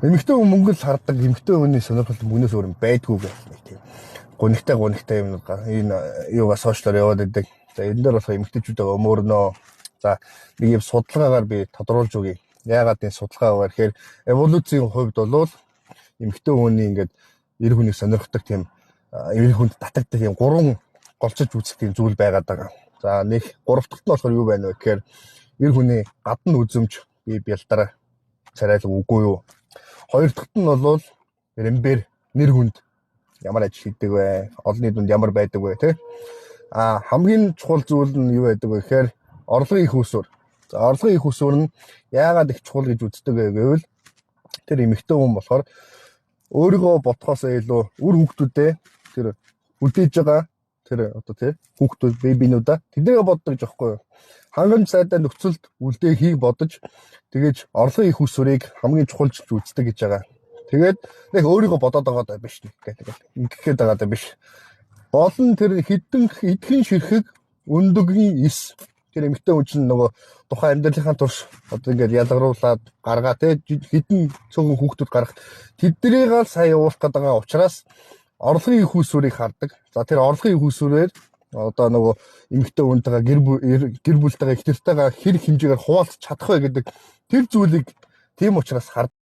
Эмэгтэй хүн мөнгө л хардаг, эмэгтэй хүний сонирхол мөнгнөөс өөр юм байдгүй гэх нэг тийм гунигтай гунигтай юмнууд энэ юугаа сошиалаар яваад байдаг. За энэ дээр болохоор эмэгтэйчүүдээ өмөрнөө. За нэг юм судалгаагаар би тодруулж өгье. Яагаад энэ судалгаа вэ гэхээр эволюцийн хувьд бол эмэгтэй хүний ингээд эр хүнийг сонирхдаг тийм эр хүнд татагддаг юм гурван голчилж үзэх тийм зүйл байгаад байгаа. За нэг гурав дахь нь болохоор юу байна вэ гэхээр эр хүний гадна үзэмж бие бялдар царайлга үгүй юу. Хоёр дахь нь бол рэмбэр нэр хүнд ямар ажил хийдэг вэ? Олонний дунд ямар байдаг вэ, тэ? А хамгийн чухал зүйл нь юу байдаг вэ гэхээр орлогын их усүр. За орлогын их усүр нь яагаад их чухал гэж үздэг вэ гэвэл тэр эмэгтэй хүн болохоор өөрийгөө бодхоос илүү үр хүүхдүүдээ тэр үлдээж байгаа тэр одоо тий хүүхдүүд бэбинуудаа тэднийгээ боддог гэж аахгүй юу. Хангамж сайтай нөхцөлд үлдээхийг бодож тэгэж орлогын их усүрийг хамгийн чухалчилж үздэг гэж байгаа. Тэгээд нэг өөрийгөө бодоод байгаа даа биш нэг гэдэг ингэх гээд байгаа даа биш. Гол нь тэр хідэн эдхэн ширхэг өндөгний эс тэр эмэгтэй хүн чинь нөгөө тухайн амьдралынхаа турш одоо ингээд ялгаруулад гаргаа те хідэн цөөхөн хүүхдүүд гарах тэднийг л сайн явуулах гэдэг байгаа учраас орлогын их усүрийг хардаг. За тэр орлогын их усүрээр одоо нөгөө эмэгтэй хүнтэйгээ гэр бүлтэйгээ их тэртэйгээ хэр хэмжээгээр хуваалцах чадах вэ гэдэг тэр зүйлийг тийм учраас хардаг.